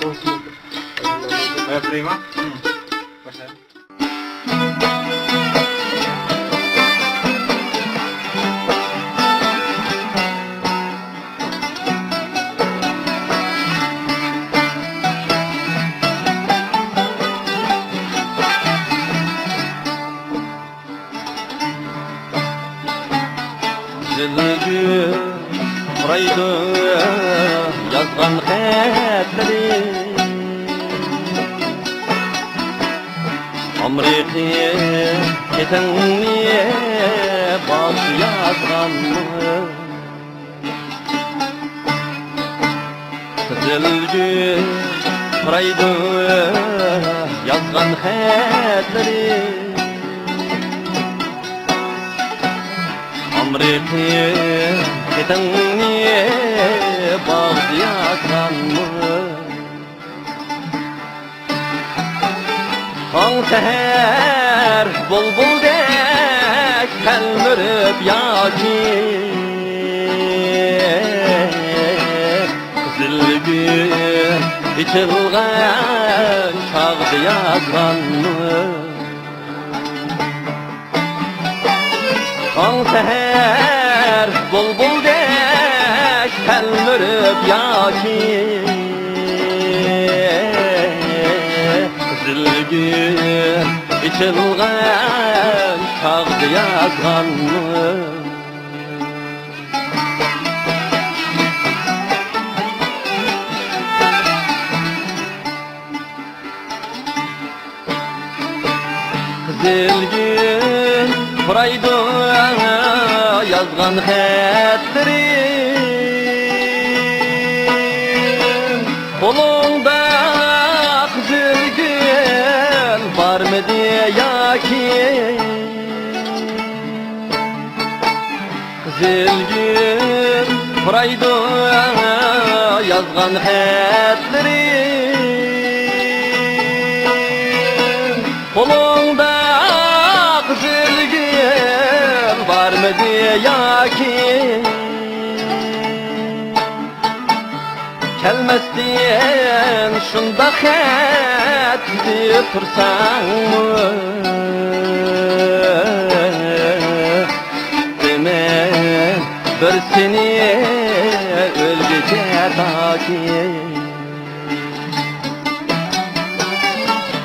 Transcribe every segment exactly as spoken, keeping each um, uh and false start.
باياقلايما؟ باشلايمەن. زىلگۈل پۇرايدۇ يازغان خەتلىرى. ئامرىقى خېتىڭنى باغدا يازغانمۇ؟ قىزىلگۈل پۇرايدۇ يازغان خەتلىرى. ئامرىقى خېتىڭنى باغدا يازغانمۇ؟ تاڭ سەھەر بۇلبۇلدەك تەلمۈرۈپ ياكى قىزىلگۈل ئېچىلغان چاغدا يازغانمۇ؟ تاڭ سەھەر بۇلبۇلدەك تەلمۈرۈپ ياكى قىزىلگۈل ئېچىلغان چاغدا يازغانمۇ؟ قىزىلگۈل پۇرايدۇ يازغان خەتلىرىم. قولۇڭدا قىزىلگۈل بارمىدى ياكى؟ قىزىلگۈل پۇرايدۇ يازغان خەتلىرىم. قولۇڭدا قىزىلگۈل بارمىدى ياكى؟ كەلمەستىن شۇنداق خەت يېزىپ تۇرساڭمۇ، دېمە بىر سېنى ئۆلگۈچە تاكى.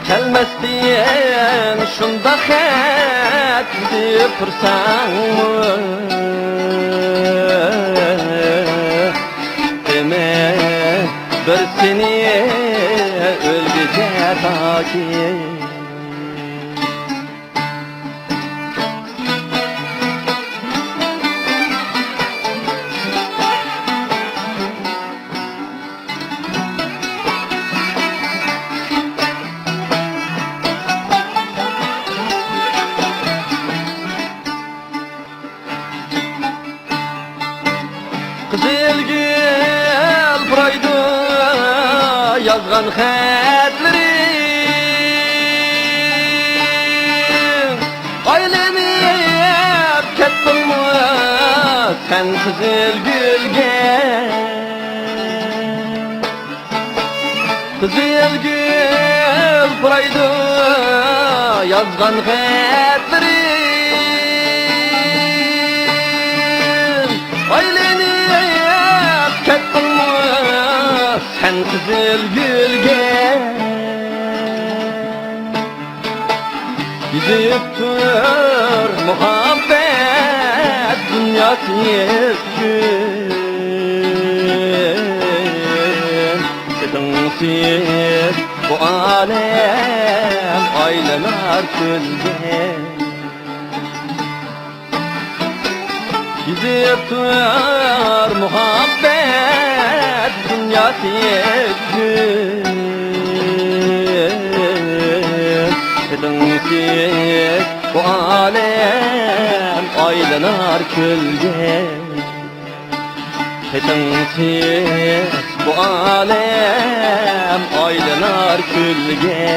كەلمەستىن شۇنداق خەت يېزىپ تۇرساڭمۇ، دېمە بىر سېنى ئۆلگۈچە تاكى. قىزىلگۈل پۇرايدۇ يازغان خەتلىرىم. ئايلىنىپ كەتتىڭمۇ سەن قىزىلگۈلگە؟ قىزىلگۈل پۇرايدۇ يازغان خەتلىرىم. ئايلىنىپ كەتتىڭمۇ سەن قىزىلگۈلگە؟ يېزىپ تۇر مۇھەببەت دۇنياسى ئۈچۈن. خېتىڭسىز بۇ ئالەم ئايلىنار كۈلگە. يېزىپ تۇر مۇھەببەت دۇنياسى ئۈچۈن. خېتىڭسىز بۇ ئالەم ئايلىنار كۈلگە. خېتىڭسىز بۇ ئالەم ئايلىنار كۈلگە.